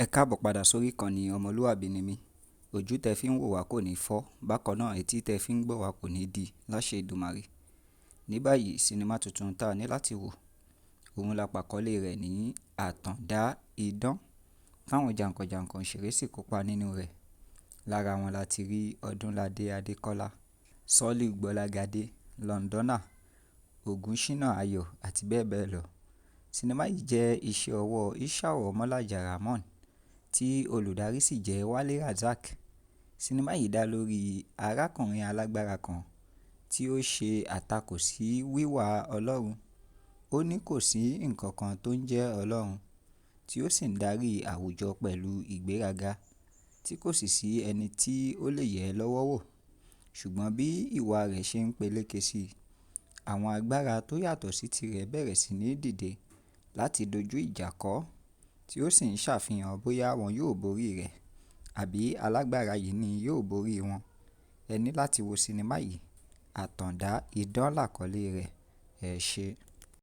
Ẹ káàbọ̀ padà sórí ìkànnì Ọmọlúàbí ni mí. Ojú tẹ fi ń wò wá kò ní fọ́, bákan náà etí tẹ fi ń gbọ́ wá kò ní di láṣẹ Èdùmàrè. Ní báyìí, sinimá tuntun tá a ní láti wò, òun la pàkọ́lé rẹ̀ ní Àtàndá Idán, táwọn jàǹkànjàǹkàn òṣèré sì kópa nínú rẹ̀. Lára wọn la ti rí Ọdúnládé Adékọ́lá, Sọ́líù Gbọ́lágadé, Londoner, Ògúnṣìnà Ayọ̀ àti bẹ́ẹ̀ bẹ́ẹ̀ lọ. Sinimá yìí jẹ́ iṣẹ́ ọwọ́ Ishao Ọmọlájà Rahmon tí olùdarí sì jẹ́ Wálé Razak. Sinimá yìí dá lórí arákùnrin alágbára kan tí ó ṣe àtakò sí wíwà Ọlọ́run. Ó ní kò sí nǹkan kan tó ń jẹ́ Ọlọ́run, tí ó sì ń darí àwùjọ pẹ̀lú ìgbéraga tí kò sì sí ẹni tí ó lè yẹ̀ ẹ́ lọ́wọ́ wò. Ṣùgbọ́n bí ìwà rẹ̀ ṣe ń peléke sí i, àwọn agbára tó yàtọ̀ sí tirẹ̀ bẹ̀rẹ̀ sí ní dìde láti dojú ìjà kọ ọ́, tí ó sì ń ṣàfihàn bóyá wọn yóò borí rẹ̀ àbí alágbára yìí ni yóò borí wọn. Ẹ ní láti wo sinimá yìí, Àtàndá Idán làkọ́lé rẹ̀. Ẹ ṣé.